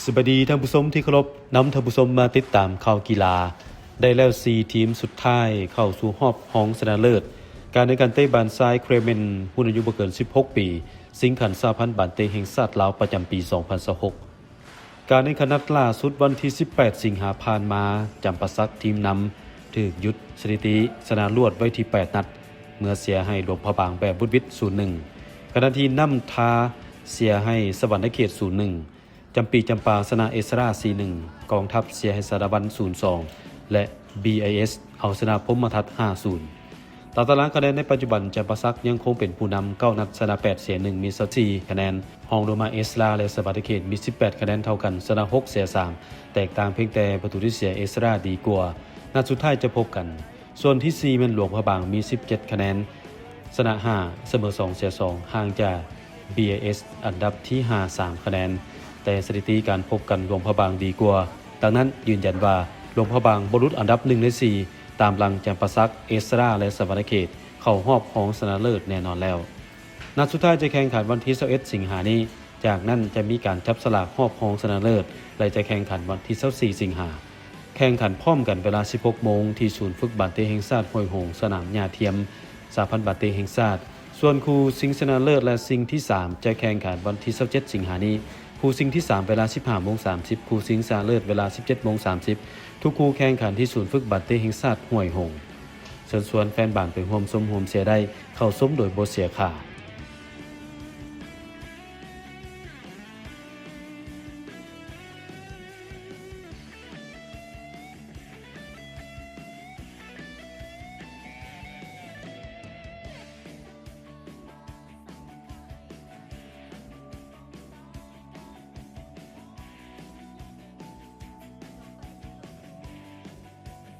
ສະບາຍດີທ່ານຜູ້ຊົມທີ່ເຄົາລົບ, ນຳທ່ານຜູ້ຊົມມາຕິດຕາມຂ່າວກິລາ. ໄດ້ແລ້ວສີ່ທີມສຸດທ້າຍເຂົ້າສູ່ຮອບຮອງຊະນະເລີດ ການແຂ່ງຂັນເຕະບານຊາຍ Clement ຮຸ່ນອາຍຸບໍ່ເກີນສິບຫົກປີ ຊິງຂັນສະຫະພັນບານເຕະແຫ່ງຊາດລາວ ປະຈຳປີສອງພັນຊາວຫົກ. ການແຂ່ງຂັນນັດລ່າສຸດວັນທີສິບແປດສິງຫາຜ່ານມາ, ຈຳປາສັກທີມນຳຖືກຢຸດສະຖິຕິຊະນະລວດໄວ້ທີ່ແປດນັດ ເມື່ອເສຍໃຫ້ຫຼວງພະບາງແບບຫວຸດຫວິດສູນໜຶ່ງ, ຂະນະທີ່ນ້ຳທາເສຍໃຫ້ສະຫວັນນະເຂດສູນໜຶ່ງ, ຈຳປີຈຳປາຊະນະເອສຣາສີ່ໜຶ່ງ, ກອງທັບເສຍໃຫ້ສາລະວັນສູນສອງ ແລະ ບີໄອເອສ ເອົາຊະນະພົມມະທັດຫ້າສູນ. ຕາມຕາລາງຄະແນນໃນປັດຈຸບັນ, ຈຳປາສັກຍັງຄົງເປັນຜູ້ນຳເກົ້ານັດ, ຊະນະແປດ ເສຍໜຶ່ງ ມີຊາວສີ່ຄະແນນ. ຮອງລົງມາເອສຣາ ແລະ ສະຫວັນນະເຂດມີສິບແປດຄະແນນເທົ່າກັນ, ຊະນະຫົກ ເສຍສາມ, ແຕກຕ່າງພຽງແຕ່ປະຕູທີ່ເສຍເອສຣາດີກວ່າ. ນັດສຸດທ້າຍຈະພົບກັນ. ສ່ວນທີສີ່ແມ່ນຫຼວງພະບາງມີສິບເຈັດຄະແນນ, ຊະນະຫ້າ ສະເໝີສອງ ເສຍສອງ, ຫ່າງຈາກ ບີໄອເອສ ອັນດັບທີຫ້າສາມຄະແນນ, ແຕ່ສະຖິຕິການພົບກັນຫຼວງພະບາງດີກວ່າ. ດັ່ງນັ້ນ, ຢືນຢັນວ່າຫຼວງພະບາງບໍ່ຫຼຸດອັນດັບໜຶ່ງໃນສີ່ ຕາມຫຼັງຈຳປາສັກ, ເອສຣາ ແລະ ສະຫວັນນະເຂດ ເຂົ້າຮອບຮອງຊະນະເລີດແນ່ນອນແລ້ວ. ນັດສຸດທ້າຍຈະແຂ່ງຂັນວັນທີຊາວເອັດສິງຫານີ້, ຈາກນັ້ນຈະມີການຈັບສະຫຼາກຮອບຮອງຊະນະເລີດ ແລະ ຈະແຂ່ງຂັນວັນທີຊາວສີ່ສິງຫາ. ແຂ່ງຂັນພ້ອມກັນເວລາສິບຫົກໂມງ ທີ່ສູນຝຶກບານເຕະແຫ່ງຊາດຫ້ວຍຫົງ, ສະໜາມຫຍ້າທຽມສະຫະພັນບານເຕະແຫ່ງຊາດ. ສ່ວນຄູ່ຊິງຊະນະເລີດ ແລະ ຊິງທີສາມ ຈະແຂ່ງຂັນວັນທີຊາວເຈັດສິງຫານີ້. ຄູ່ຊິງທີສາມເວລາສິບຫ້າໂມງສາມສິບ, ຄູ່ຊິງຊະນະເລີດເວລາສິບເຈັດໂມງສາມສິບ. ທຸກຄູ່ແຂ່ງຂັນທີ່ສູນຝຶກບານເຕະແຫ່ງຊາດຫ້ວຍຫົງ. ເຊີນຊວນແຟນບານໄປຮ່ວມຊົມຮ່ວມເຊຍໄດ້, ເຂົ້າຊົມໂດຍບໍ່ເສຍຄ່າ.